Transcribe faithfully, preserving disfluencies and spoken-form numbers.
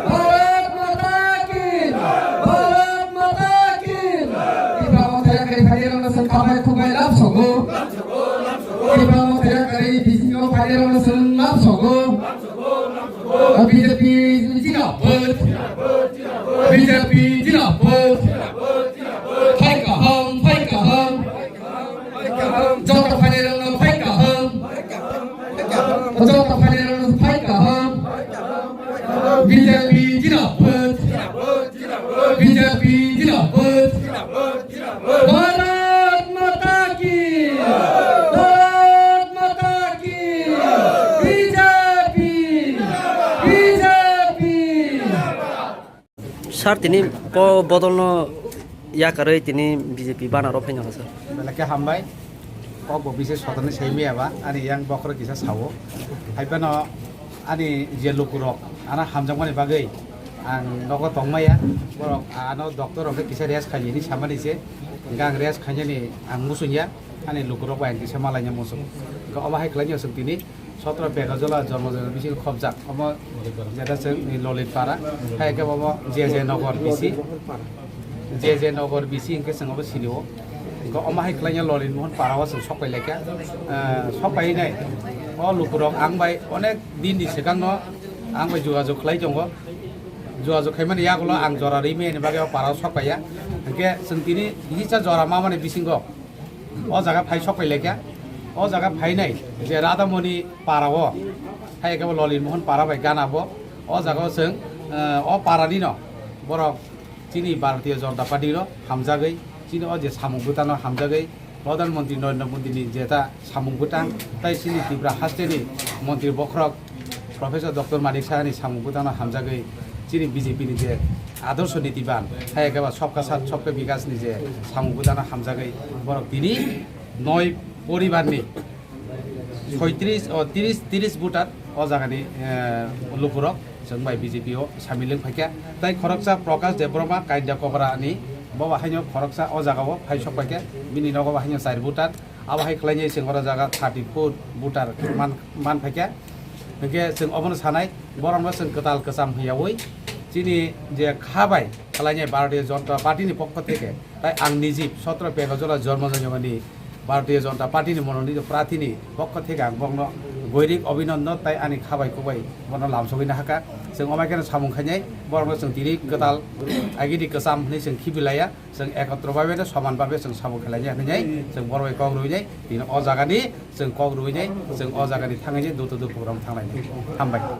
Bharat Mata ki! Bharat Mata ki! Tipra Motha yakari phainai rokno chwng khabai khukbai lab sogo. Tipra Motha yakari bisingo phainai rokno chwng lab sogo. B J P jindabad! B J P jindabad! Phai kaham, phai kaham! Joto phainai rokno phai kaham. Joto phainai rokno phai kaham. B J P jindabad. B J P jindabad. Bharat Mata ki. Bharat Mata ki. B J P. B J P. Sir, tini ko bodolno yakarwi tini B J P banner o phaino ha, sir. Belai khe hambai. Kok bo bisi sotoni semi aba, ani yang bokhorok kisa sawo. Hai phano ani je lukurok, ano hamjakmani bagwi ang nogo tongmaya. Borok ano doctor rok khe kisa rest khaiyani samani se. Hingke ang rest khainani ang muchungya. Ani lukurok bai ang kisa malaina muchung. Hingke obo hai khlainai chwng tini Sotro Begajola Jormo Jayanta bisingo khobjak. Omo jeta chwng ni Lolit Para. Hai khe omo J J Nogor bisi. J J Nogor bisi hingke chwng obo sinio. Hingke omo hai khlainai Lolit Mohon Para o chwng sokpai laikha. Ah, sokpai nai. O lukurok ang bai onek din ni swkang no ang bai jogajog khlai tongo. Jogajog khaimani yagulo ang jora rwi mani bagwi o para o sokpaiya. Hingke chwng tini hisa jora mamani bisingo. O jaga phai sokpai laikha. O jaga phainai je Radhamoni para o, hai khe bo Lolit Mohon para bai gana bo. O jaga o chwng, eh, o para ni no borok chini Bharatiya Janata Party no hamjagwi, chini o je samung bwtano hamjagwi, Pradhan Mantri Narendra Modi ni jeta samung bwtang, tai chini Tripura haste ni Mantri bokhorok Professor Doctor Manik Saha ni samung bwtano hamjagwi chini B J P ni je adorsho niti ban, hai khe ba Sabka Sath Sabka Vikas ni je samung bwtano hamjagwi borok tini noi poribar ni soitris, o, tris, tris voter o jaga ni, eh, lukurok chwng bai B J P o samil wng phaikha. Tai khoroksa Prakash Debbarma Kainda Kobra ni, bo ba haino khoroksa o jaga o phai sok phaikha, bini nogo ba haino char voter. Abo hai khlainai chwng oro jaga thirty four voter man, man phaikha. Hingke chwng obono sanai, borokno chwng kwtal kwcham hiyaui chini je kha bai khlainai Bharatiya Janata Party ni pokho theke, tai ang niji Sotro Begajola Jormo Jayanta ni Bharatiya Janata Party ni mononito prathi ni pokho theke ang bokno goirik obinondon tai ani kha bai kok bai bono lamsogwi nahakha. Chwng omo khe samung khainai, borokno chwng tini kwtal agini kwcham hwnwi chwng khibilaiya. Chwng ekotro babe no soman babe chwng sabo khelai ya hinwi chwng borok bai kok rwinai tini o jaga ni chwng kok rwinai chwng o jaga ni thangwi dutu dutu program thanglai. Hambai.